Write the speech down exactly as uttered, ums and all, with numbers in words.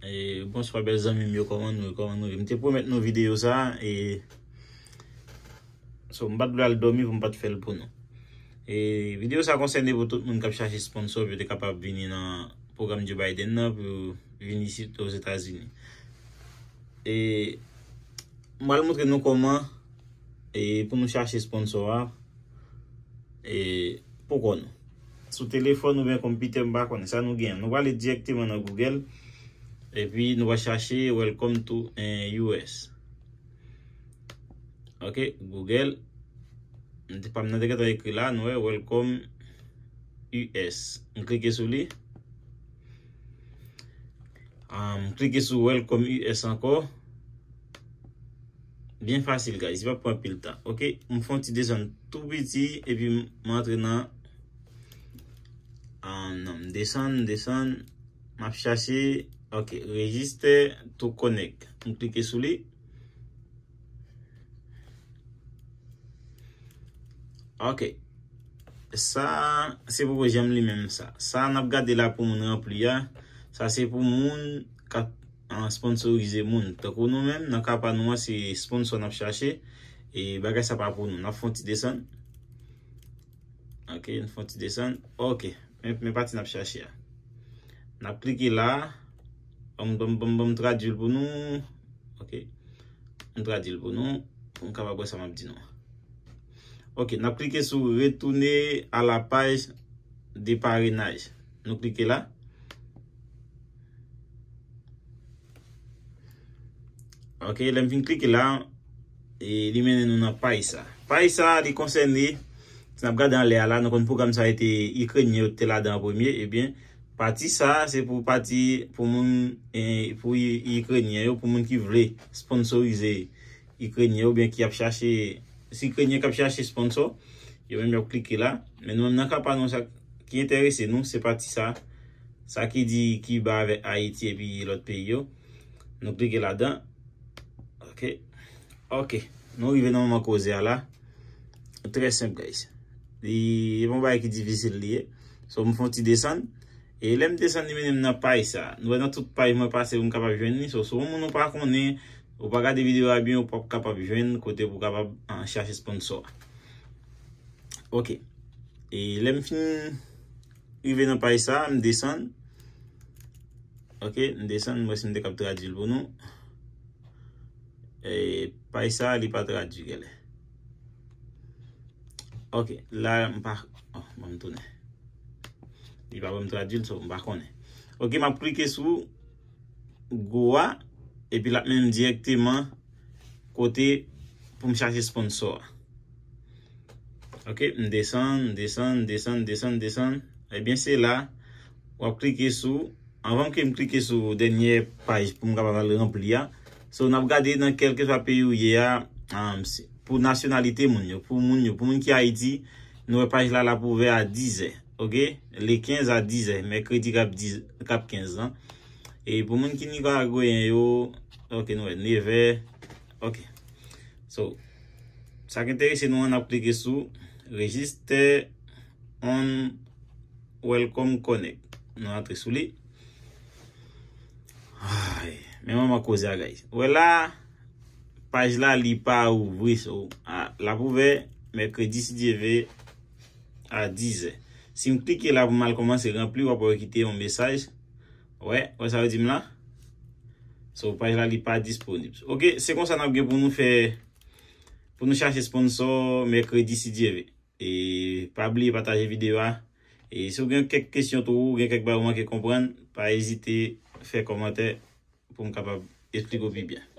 E, bonswa bèl zanmi m yo, kòman nou ye, kòman nou ye? M te pwomèt nou videyo sa, e, so, m pa t vle al dòmi pou m pa t fè l pou nou. E, videyo sa konsène pou tout moun k ap chache sponsò, pou yo te kapab vini nan pwogram Joe Biden nan, pou yo vini isit Ozetazini. E, m pral montre nou kòman, e, pou nou chache sponsò a, e, pou kò nou. Sou telefòn oubyen konpitè, m pa konnen sa nou gen. Nou prale dirèkteman nan Google, epi nou va chache Welcome to, eh, U S. Ok, Google. M te pa m nan te gentan ekri la, nou wè, Welcome U S. M klike sou li. Ah, m klike sou Welcome U S ankò. Byen fasil, guys. Li p ap pran anpil tan. Ok, m fè yon ti desann tou piti, epi m antre nan, ah, non, m desann, m desann. M ap chache, ok, Register to Connect. M klike sou li. Ok. Sa, se pou jan m li menm sa. Sa n ap gade la pou moun ranpli a, sa se pou moun k ap, ah, sponsorize moun. Tankou nou menm, nan ka pa nou an, se sponsò n ap chache. E bagay sa pa pou nou. N ap fè yon ti desann. Ok, n fè yon ti desann. Ok, men, men pati n ap chache a. N ap klike la. Ban m, ban m, ban m, ban m tradui l pou nou. Ok. M tradui l pou nou, pou m kapab wè sa m ap di nou. Ok, n ap klike sou Retourner à la page de parrainage. Nou klike la. Ok, lè m fin klike la, e li mennen nou nan paj sa. Paj sa, li konsène, si n ap gade anlè a la, nou konn pwogram sa rete Ikrenyen yo te ladan an premye, ebyen, pati sa, se pou pati, pou moun, e, pou I-, Ikrenyen yo, pou moun ki vle sponsorize Ikrenyen yo, oubyen ki ap chache, se Ikrenyen k ap chache sponsò, yo menm y ap klike la. Men nou menm nan ka pa nou, sa ki enterese nou, se pati sa, sa ki di Kiba avèk Ayiti epi lòt peyi yo. Nou klike ladan. Ok. Ok. Nou rive nan moman koze a la. Trè senp, guys. Li, li pa yon bagay ki difisil li ye. So, m fè yon ti desann. E lè m desann, li mennen m nan paj sa. Nou wè nan tout paj mwen pase pou m kapab jwenn li. So, si yon moun ou pa konnen, ou pa gade videyo a byen, ou p ap kapab jwenn kote pou w kapab, ah, chache sponsò a. Ok. E lè m fin rive nan paj sa, m desann. Ok, m desann, m wè si m te kab tradui l pou nou. E, paj sa, li pa tradui, genlè. Ok, la, m pa, oh, ban m tounen. Li pa ban m tradui l, so, m pa konnen. Ok, m ap klike sou Go a, epi l ap mennen m dirèkteman kote pou m chache sponsò a. Ok, m desann, m desann, m desann, m desann, m desann. Ebyen, se la, w ap klike sou, anvan ke m klike sou dènye paj pou m kapab al ranpli a. So, n ap gade nan kèlkeswa peyi w ye a, um, se, pou nasyonalite moun yo, pou moun yo, pou moun ki Ayiti, nou wè paj la, l ap ouvè a dizè, ok? Le kenz a dizè, mèkredi k ap diz, k ap kenz lan. E pou moun ki nikaragweyen yo, ok, nou wè nevè, ok. So, sa k enterese nou an, n ap klike sou Register on Welcome Connect. Nou antre sou li. Ay, men manman koze a, guys. Wè la, paj la, li pa ouvri, so, a, l ap ouvè mèkredi, si Dye vle, a dizè. Si m klike la pou m al kòmanse ranpli, w ap wè kite yon mesaj. Wè, wè sa yo di m la? So, paj la, li pa disponib. Ok, se konsa n ap gen pou nou fè, pou nou chache sponsò mèkredi, si Dye vle. E pa bliye pataje videyo a. E si w gen kèk kesyon tou, ou gen kèk bagay ou manke konprann, pa ezite fè kòmantè pou m kapab esplike w pi byen.